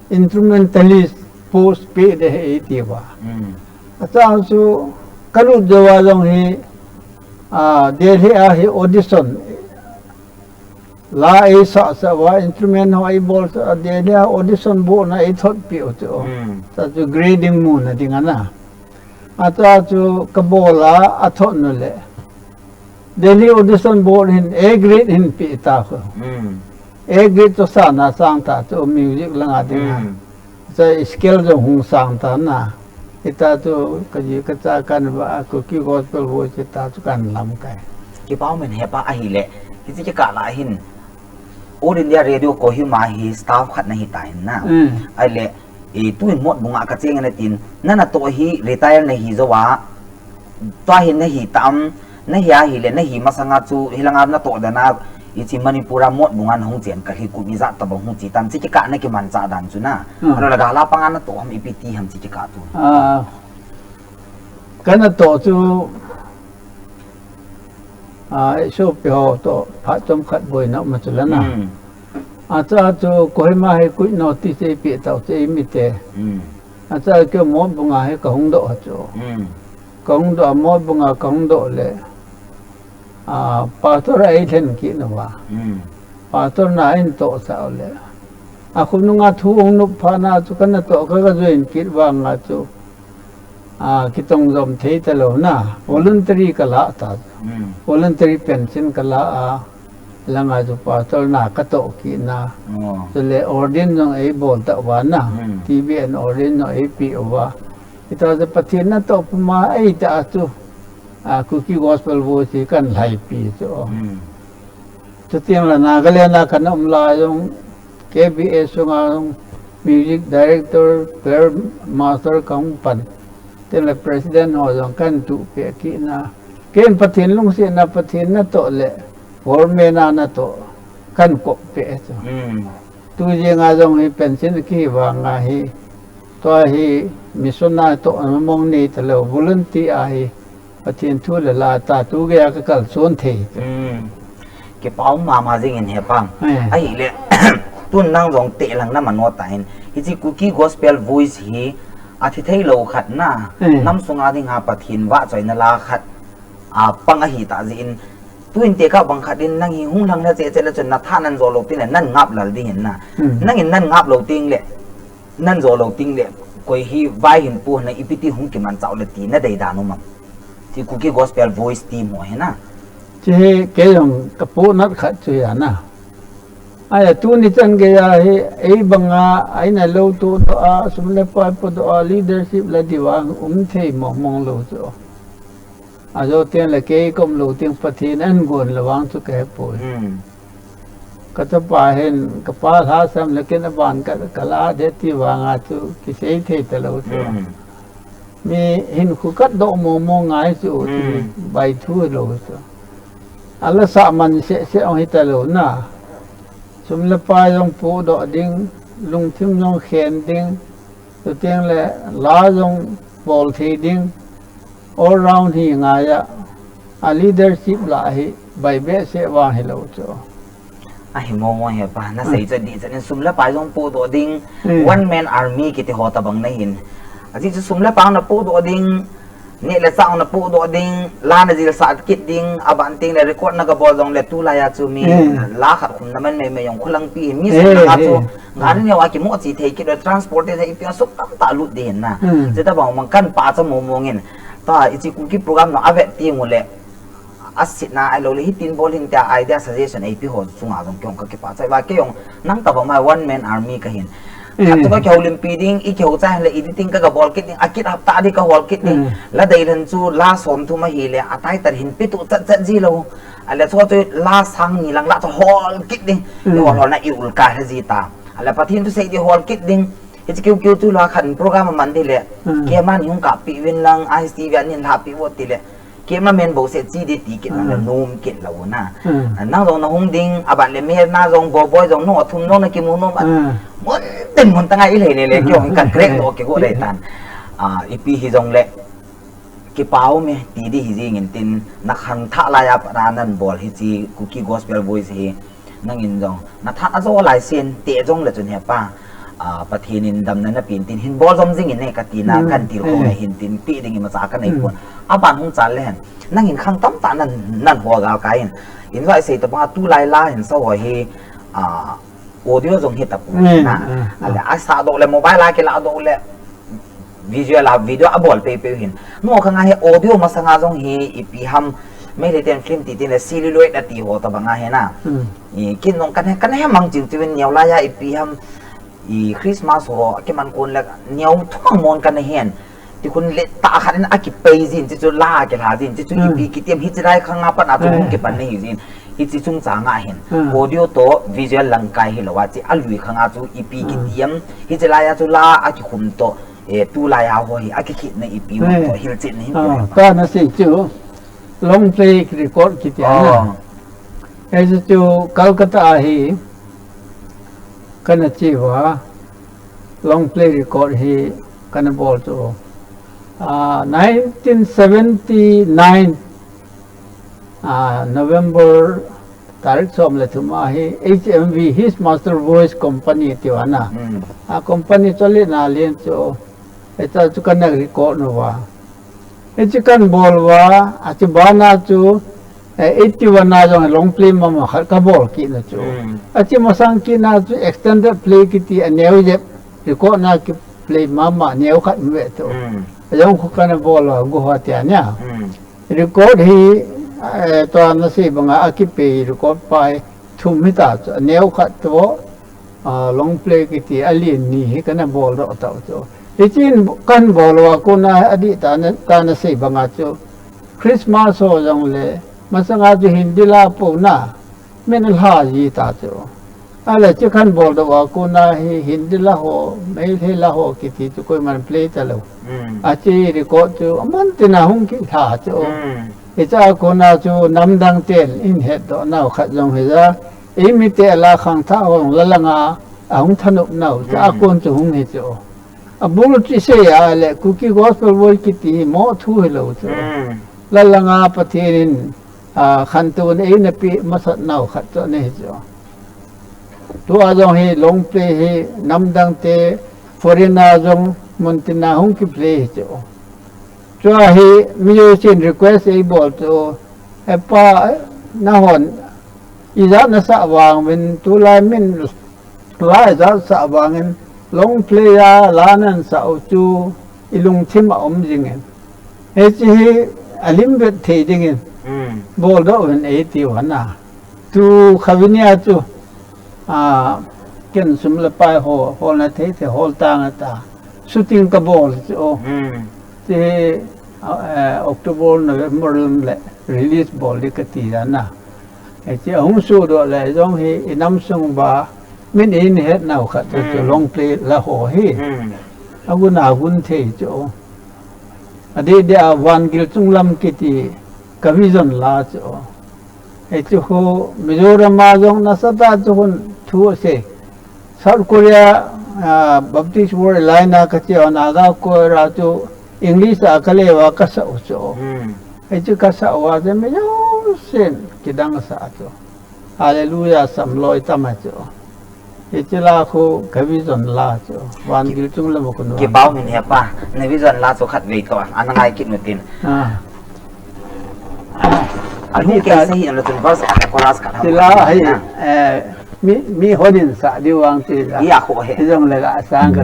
instrumentalist post pe ding ahi atiuva. Hmm. Achu chu kalut jou a jong hi, a, Delhi a hi audition, la eisah sah uva, instrument ho eibol sah a, Delhi a audition board na eithot peh u chu. Hmm. Chua chu grading muna ding a na. Achu chu kabol a, athot nu le, Delhi Audition Board hin A grade hin pe ta khu. Hmm. A grade chu sana sang ta chu music langa ding a. Hmm. Chua scale jong hung sang ta na. Hita chu kaji kacha kana vah a, Kuki Gospel Voice hita chu kana lamkai. Kipa umin hepa ahile. Hiche kikah lai hin All India Radio Kohima hi staff khat nahi tan na. Hmm. Ahile, eh, tuin Motbung a kacheng e natin, nana toh hi retire nahi jou a, tua hi nahi tam, nahi ahile, nahi masanga chu, hilanga natoh dan a, hiche Manipur a Motbung a nahung chen kah hi kum ijat tabang hung che tam, hiche kikah nakimanchah dan chu na. Hmm. Ahilou le gal a pang a natoh ham ipi ti ham hiche kikah tu. Ah, kana toh chu, a, i sopi ho toh phat chomkhat boina um a chu la na. Hmm. Achu chu Kohima hi quit notice eipeh tau chu eimi te. Hmm. Achu keiho Motbung a hi kahung doh a chu. Hmm. Kahung doh a, Motbung a kahung doh le, a, pastor a eilhen kit uva. Hmm. Pastor na eina tohsah u le, akhonung a thu hung nop phat na chu kana toh ka, ka join kit vang a chu a, kitong jom thei talou na, voluntary ka la ta. Hmm. Voluntary pension ka la a, langa chu pastor na ka toh kit na. Oh. Chule ordain jong ei bol ta uva na. Hmm. T B N ordain jong ei pe uva. Hita chu Pathen natoh puma ei ta chu. A, Kuki Gospel Voice hi kan lhaipi chu. Hmm. Chuteng le Nagaland a kan um lai jong K B A sunga jong music director, choir master ka hung pan. Chuteng le president ho jong kan tuh peh kit na. Ken Pathen lungsetna, Pathen natoh le government a natoh kan kop peh chu. Hmm. Tu jeng a jong hi pension kihi vang a hi, tua hi mission a toh mong nei talou, volunteer a hi Pathen thu le la ta tu gei a ka kalson thei. Hmm. Kipa um mama jing in he pa. Eh. Ahile, tun nang jong teh lang na man u ta in. Hiche Kuki Gospel Voice hi athi thei lou khat na. Eh. Nam sunga dinga Pathen vahchoina la khat a pang ahi ta jeh in. Tuin tekah bang khat in nang hi hung lhang lha cheh cheh le chun na tha nan jo lou teng le nan ngap lal ding hin na. Hmm. Nang in nan ngap lou teng le, nan jo lou teng le, koi hi vai hin pu na ipi ti hung kimanchah u le ti na dei dan um am. Ti Kuki Gospel Voice team ho hi na. Chu hi kei jong ka pohnat khat chu hi a na. Ahi a tuni chan gei a hi, ei banga, ei na lou tu doh a, sum le pai pu doh a, leadership la diu a, um thei mong mong lou chu. Ajo teng le kei ka um lou teng Pathen ahin gon le vang chu ka he poi. Hmm. Ka chapa hin, ka pa lhasam le ken aban ka, ka la de ti vang a chu, kisei thei talou chu. Hmm. Mi hin khu kat doh mong mong ngai chu, Hmm. bai thu lou chu. A la sah man seh seh ong hi talou na. Sum le pai jong pu doh ding, lungthim jong khen ding, chuteng le la jong bol thei ding, all round hi ngai a, a leadership la hi bai behseh vang hi lou chu. Ahi mong mong hi pa, na Hmm. sei chu dih chan in sum le pai jong pu doh ding, Hmm. one man army kiti ho ta bang na hin. Ajeh chu sum le pai na pu doh ding, Neh le chah na pu doh ding, la na jil sah kit ding, aban teng le record na ga bol jong le tulai a chu mi Hmm. la khat khum na man mei mei jong khulang pi mi Eh, sum na chu eh. Ngan neo a kimu chi thei kit le transport te ipi a sum tamtah lut ding na. Hmm. Chuti bang mang kan pa cha mong mong in. Ta hiche Kuki program na a vet teng u le. A sitna ahilou le hitin bol hinte a idea suggestion eipe ho chunga jong kei jong ka kipah chai uva kei jong nang tobang ma one man army ka hin. Eh. Khat chu ka kihoulimpi ding, i kihou chai le editing ka, ka bol kit ding, a kit hapta ding ka hol kit ding. Eh. La dei lhon chu la som thum ahile a title hin pe tuh chat chat ji lou. Ahile chu chu la sang ni lang la chu hol kit ding. Eh. I hol hol na i ul ka he ji ta. Ahile Pathen thu sei ding hol kit ding. Hiche kiu kiu chu la khan program a man ding le. Eh. Kei man hung ka pi vin lang, I S T V an hin la pi vo ti le. Kei ma men bo se chi di ti kit na Hmm. nom kit lou na. Hmm. Nang jong na hung ding, aban le me na jong bo boi jong no thum jong na kimu nom a. Hmm. Mun tin mun tanga i lei le le kei jong ka crack lo ke go le tan. Ah, ipi hi jong le. Kipa um e ti di hi jing in tin na khang tha la ya pa na nan bol hiche Kuki Gospel Voice hi. Nangin jong, na tha a jo lai sin, te jong le chun he pa, a, Pathen in damna na pen tin, hin bol jom jing in e ka tina, Hmm. kan til khom Eh. na hin tin, ti ding imacha ka nei Hmm. pon. Aban hung chal le hen. Nangin khang tamtah nan, nan ho gal kai in. In vai sei ta bang a tulai la hin sa ho hi, a, audio jong hi ta pu Hmm. na. Hmm. Ale, a sa doh le, mobile a kila doh le. Visual a video a bol pei pei hin. No khang a hi audio masanga jong hi ipi ham. Meitei ten film ti tin le celluloid a ti ho tobang a hi na. Hmm. I kin jong kan he, kan he mang chiu chiu in neo lai a ipi ham. I Christmas ho a kiman kon le neo thumang mon kan hen. Ti khun le ta khat in a kipei jin, chi chu la a kilha jin, chi chu Hmm. ipi kitiam hiche lai khang a pan a chu Hmm. hung kipan na hi jin. Hiche chungchang a hin. Hmm. Audio toh visual lang kai hilou a chi a lui khang a chu ipi Hmm. kitiam. Hiche lai a chu la a kikhum toh. Eh, tulai a ho hi, a kikhetna ipi Hmm. to hilchen na hin Ah, ti. Ta na sei chu, long play record kiti a na. Oh. Ei chu Calcutta a hi, kana che uva, long play record hi kana bol chu. Ah, nineteen seventy-nine, ah, November tarik som le thum a hi H M V, His Master Voice Company tiu ana. Hmm. A company chu le na len chu, e ta chu kana record uva. E chu kan bol uva, a chu bana chu, eh, eighty-one a jong long play mama khat ka bol kit na chu. Hmm. A chu masang kit na chu extended play kiti a neo jep record na ki play mama neo khat ve tu. Hmm. Ajong khu kana bol lo gu ho tia nia. Hmm. Record hi, eh, tua na sei banga akipe record pai thum hita chu. Neo khat tu, ah, long play kiti alien ni hi kana bol doh tau chu. Hichin kan bol lo a kona adih ta na, ta na sei banga chu. Christmas ho jong le, masanga chu Hindi la po na, min lha ji ta chu. Ale chu kan bol doh a kona hi Hindi la ho, Meitei la ho kiti chu koiman play ta lo. Hmm. Achi record chu aman tina hung ki lha chu. Hmm. Hicha kona chu namdang ten in het doh nau khat jong hi ja. Eimi te la khang tha hong la langa, ahung thanop nau, cha Hmm. kon chu hung hi chu. Abul chi sei a le, Kuki Gospel Voice kiti hi mo thu hi lo chu. Hmm. La langa Pathen in, a, khantou in eina pe masat nau khat chu ahi chu. Tua jong hi long play hi namdang te, foreign a jong mun tina hung ki play hi chu. Chua hi musician request ei bol chu, "He pa, eh, nahon, ijat nasah vangin, tulai min la ijat sah vangin, long play a la nasah u chu, ilungthim a um jingin." Hichi hi alim vet thei dingin, Hmm. bol doh uvin ei tiu hana. Tu khavinia chu, a, ken sum le pai ho, holna thei thei hol tang ata. Shooting ka bol chu. Hmm. Ti, a, eh, October, November lam le release bol di kati jana. Eh, ti ahung su doh le jong hi inam sung ba min in het nau khat chu Hmm. long play la ho hi. Hmm. Agun agun thei chu. Adeh deh a Vangil Chunglam kiti ka vision la chu. Hichu khu Mizoram a jong nasatah chu hun thu asei. South Korea, ah, Baptist World Alliance a kache a Naga Choir a chu English a kalei uva kasah u chu. Hmm. Hichu kasah uva chu mi jousen kidang sah chu. Hallelujah, sam loi tam a chu. Hiche la khu ka vision la chu. Vangil Chunglam a kon. Kipah um in he pa. Na vision la chu khat vei toh. Ana ngai kit nu tin. Ah. Anu ke sa hi an la tun verse khat chorus khat. Ti la hi, eh, mi, mi honin sa di vang ti la. Ya khu he. Ti jong le ga sang ka.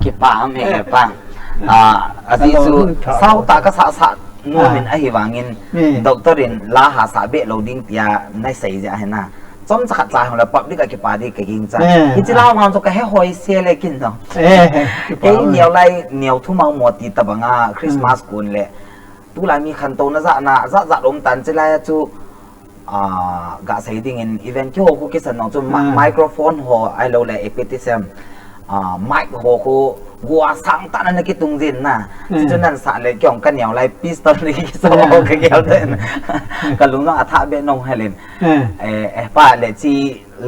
Kipah ham he pa. Ah, aji chu sao ta ka sa sa nu min ahi vangin doctor in la ha sa be lo ding tia nai sei ja he na. Chomcha khat cha hung la public a kipah di ka ging cha. Hichi la vang chu ka he hoi se le kin no. Ei neo lai neo thu mau mo ti ta banga Christmas kun le. Tulai mi khantouna jat na, jat jat um tan chilai chu Ah, ga sei dingin event keiho khu kisan nung chu ma- Hmm. microphone ho ahilou le epitism, ah, mic ho khu gua sang tah na na kitung jin na. Hmm. Chuchu nan sa le keiho ka neo lai pistol na kisa Hmm. ho ka gel ten. Ka lung jong a thah be nung helin. Hmm. Eh, eh, pa le chi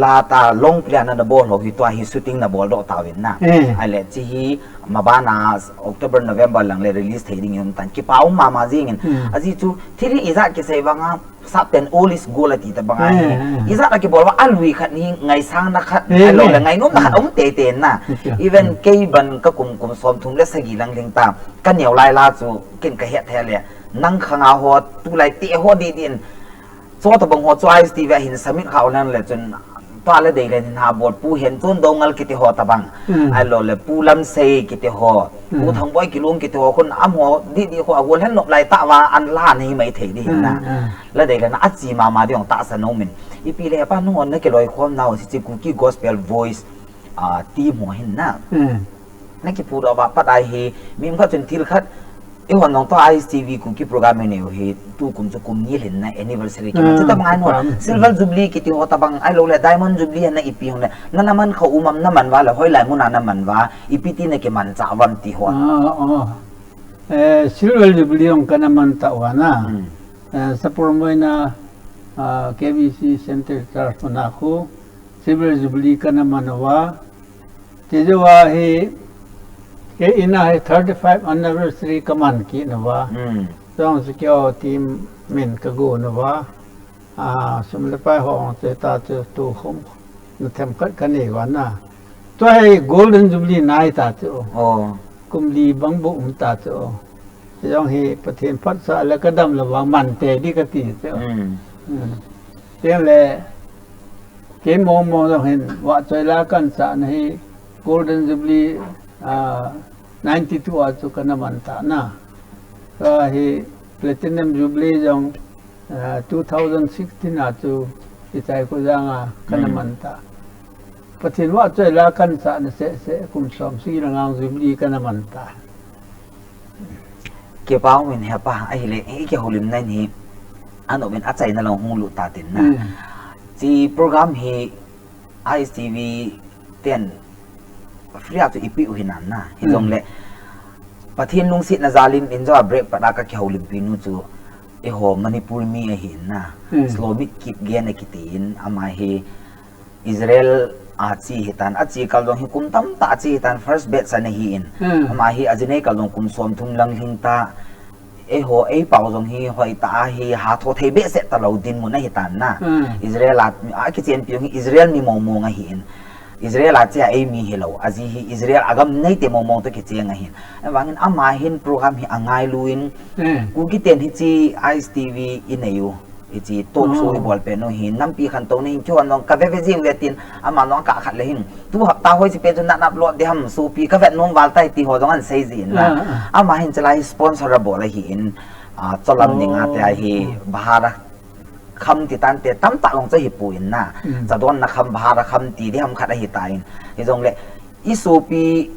la ta long play na na bol ho hi tua hi shooting na bol doh tauvin na. Hmm. Ahile chi hi ma bana October, November lang le release thei dingin um tan. Kipa um mama jingin. Hmm. Ajeh chu thil hi ijat kisei vanga Sapten old is gold ati tabang ahi. Hmm, hmm, hmm. Ijat a kibol uva alui khat hi ngaisang na khat, Hmm, ahilou le hmm. ngainom na khat Hmm. um tei tei na. Okay. Even Hmm. kei ban ka kum, kum som thum le sagi lang lhing ta. Ka neo lai la chu ken ka het thei le. Nang khang a ho tulai te ho di din. Cho tabang ho chu I S T V a hin submit kha u lang le chun tua le dei le hin ha bol Pu Henchon Doungel kiti ho tabang. Hmm. Ahilou le Pu Lamsei kiti ho. Pu Hmm. Thangboi Kilung kiti ho khun amaho di di ho a gol hen nop lai ta va an la nei mai thei di Hmm, na. hmm. La dei le na achi mama di ong tahsa nom in. Ipi le pa nung on na kiloi khom nau si chi Kuki Gospel Voice, ah, team ho hin na. Hmm. Na kipu doh uva pat ahi, mi khat chun thil khat, eihon jong tua I S T V Kuki program i nei u hi, tu kum chu kum ni lhin na anniversary kiman. Hmm, Chu tabang ahin ho, program. Silver Jubilee kiti ho tabang ahilou le, Diamond Jubilee na ipi hong le, na na man kha um am na man uva le, hoilai mun a na man uva, ipi ti na kiman chah uvam ti ho. Ah, oh. Eh, Silver Jubilee jong ka na man ta uva na. Hmm. Eh, Sapormeina, ah, K B C Center Church na khu, Silver Jubilee ka na man uva. Ti jou a hi, kei in a hi thirty-five anniversary ka man kit uva. Hmm. Jong chu keiho team min ka gon uva. Ah, sum le pai ho te ta chu tu khum na themkhat ka nei uva na. Tua hi Golden Jubilee nai ta chu. Oh. Kum li bang bou um ta chu. Jong hi Pathen phatsah le ka dam le vang man tei di ka ti chu. Hmm. Hmm. Tiang le, kei mong mong jong hin, vahchoi la kan chah na hi Golden Jubilee, ah, ninety-two a chu ka na man ta na. Tua hi Platinum Jubilee jong, ah, two thousand sixteen a chu Ichaikujang a ka na Hmm. man ta. Pathen vahchoi la kan chah na seh seh kum som sagi le nga Jubilee ka na man ta. Kipa um in hepa, ahile, i kihoulimna in hi, anom in achaina lang hung lut ta tin na. Hmm. Chi program hi I S T V ten free a chu i pe u hi nan na. Hi Hmm. jong le, Pathen lungsetna jal in, in jong a break pat a ka kihoulimpi nu chu, eiho Manipur mi ahi in na. Hmm. Shlomit Kipgen akiti in, ama hi, Israel a che hitan, a che kal jong hi kum tamtah a che hitan, first batch ana hi in. Hmm. Ama hi a jinei kal jong kum som thum lang lhing ta, eiho, eipao jong hi hoitah a hi hatho thei behseh talou dinmun ahi tan na. Hmm. Israel a, a kichenpi jong hi Israel mi mong mong ahi in. Israel a che a eimi hilou, aji hi Israel a gam neite mong mong toh kicheng ahi in. Ahivangin ama hin program hi angailu in, Hmm. Kuki ten hiche I S T V i nei u. Hiche talk show Oh. i bol pen u hi, nampi khantouna hin kihon jong ka ve ve jing uve tin, ama jong akah khat le hin. Tu hapta hoiche pen chu na upload ding ham, sopi ka vet nom val tai ti ho jong ahin sei jin na. Ah, ah. Ama hin chelai sponsor abol ahi in, ah, Cholam Oh. dinga tia hi, Oh. Bahar a kham ti tante, tamtah jong chu ahi poi na. Mm. Chadonna kham, Bahar a kham ti ding ham khat ahi tan. Hijongle, i sopi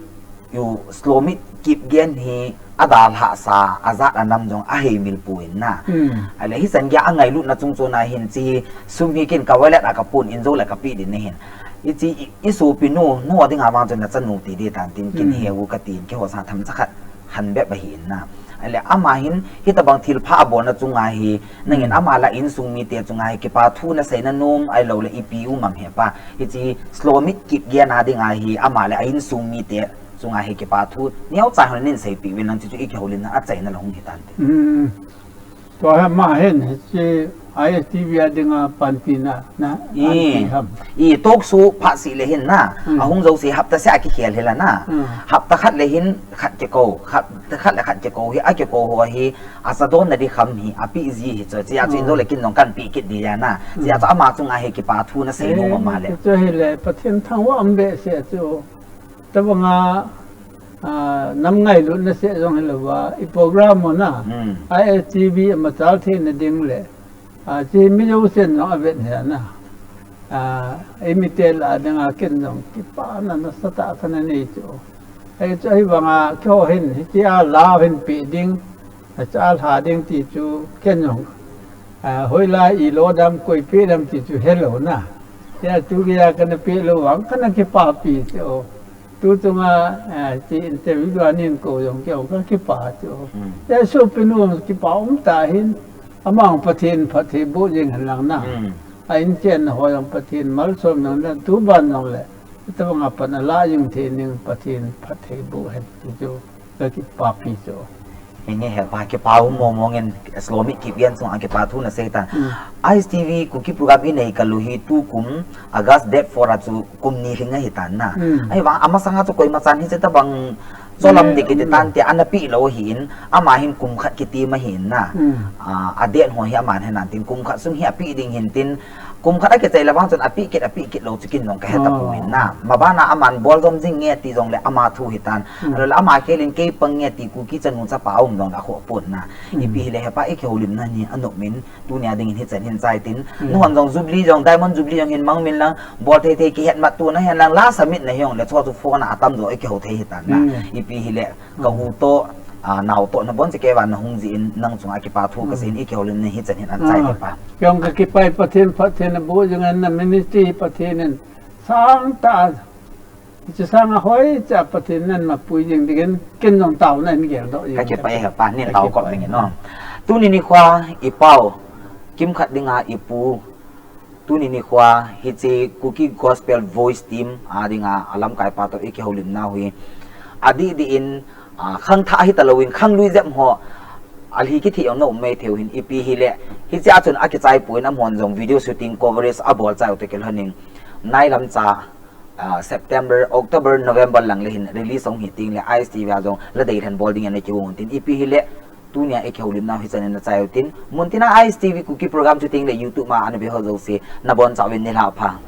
u Shlomit Kipgen hi adalhah sa, ajat anam jong aheimil poi na. Hmm. Ahile hichan geiya angailutna chungchon a hin hiche sum hi ken ka wallet a ka pon in jong le ka pe ding ahin. Hiche i, i sopi nu, nu dinga vang chun na chanu ti ding tan tin ken Hmm. he u ka tin keiho sang themcha khat han bep ahi in na. Ahile ama hin hitabang thilpha abolna chunga hi Nangin Hmm. ama le a insung mite chunga hi kipa thu na sei na nom ahilou le ipi um am hepa. Hiche Shlomit Kipgen a dinga hi ama le a insung mite chunga hi kipa thu neocha hon nin seipeh uvin lang chu chu i kihoulimna achaina la hung hi tante. Hmm. Tua hi ama hin hiche I S T V a dinga panpina na, I, panpi ham. I talk show phat seh le hin na, Hmm. ahung jouse hapta seh a kikhel hi la na. Hmm. Hapta khat le hin khat kikou, hapta khat le khat kikou hi, akikou ho hi, Achadonna ding kham hi, ape ji hi chu, chea chu Ah. in jong le ken jong kan pe kit ding ahi na. Chea chu Mm. ama chunga hi kipa thu na sei nom Eh, ama le. Chu hile, Pathen thangvah um behseh chu. Tabanga, ah, nam ngailutna seh jong hilou va, i program u na. Mm. I S T V a machal theina ding le. Ah, chu mi jousen jong avet hi na. Ah, eimite lah a dinga ken jong kipana nasatah kana nei chu. Hichu ahivanga keiho hin, hichea la hin pe ding, achal ha ding ti chu ken jong, Ah, hoilai i lo dam koi pe dam ti chu helou na. Ya tu ya kana pe lou vang kana kipapi chu. Tu chunga, ah, ti interview anin ko jong kei ka kipa chu. Hmm. Ya sopinu kipa um ta hin. Amang Pathen phatthei boh jing hen lang na. Hmm. A inchen ho jong Pathen malsom nang na tu ban jong le. Tabang a pan a la jing thei ning Pathen phatthei boh hen ti chu. Ka kipapi chu. Nge hepa kipa um mong mong in Slow mit kip gen chung a kipa thu na sei tan. Hmm. I S T V Kuki program i nei kal u hi tu kum August date four a chu kum ni lhing ahi tan na. Hmm. Ahivang amasang a chu koima chan hiche tabang cholam Hmm, di kiti hmm. tan ti ana pe lou ahin ama hin kum khat kiti ma hin na. Hmm. Ah, a date ho hi aman hen an tin kum khat sung hi ape ding hin tin Kum khat a kichai le vang chun ape kit, ape kit lou chu kin jong ka he tapon na. Maban a aman bol jom jing nge ti jong le ama thu hi tan. Hmm. Ahilou le ama khel in kei pang nge ti Kuki chanu chapa um jong le akhoh pon na. Hmm. Ipi hile hepa i kihoulimna ni anop min tunia ding in hichan hin chai tin. Hmm. Nuhon jong Jubilee jong, Diamond Jubilee jong hin mang min lang bol thei thei kihet mat tu na hen lang la summit na hi jong le chu chu phone a atam jo i kihou thei hi tan na. Hmm. Ipi hile Ka u toh, ah, nao toh nabon che kei vang nahung jin nang chunga kipa thu kasei in i kihoulimna hichan hin an chai Ah, ti pa. Kei jong ka kipa e Pathen, Pathen aboh jing hen na ministry Pathen in sang tah a, hiche sang a hoicha Pathen in mapui jing dingin ken jong taona in geldoh jing. Ka kipa e hepa, nin tao kop dingin no. Tuni nikho i pau, kimkhat dinga i pu, Tuni nikho hiche Kuki Gospel Voice Team a dinga alamkai pa toh i kihoulimna hi. Adih dih in, ah, khangthah hita louvin, khanglui jep ho. Alhi kithi jong na um mai thei u hin ipi hile. Hiche a chun akichai pon amahon jong video shooting coverage abol chai u toh kilhon in. Nailam cha, ah, September, October, November lang le hin release hung hi teng le I S T V a jong la deilhen bol ding ana kihou tin ipi hile. Tunia i kihoulimna hichan in na chai u tin, mun tina I S T V Kuki program chu teng le YouTube ma ana ve ho jouse, nabon chauvin nilhah pha.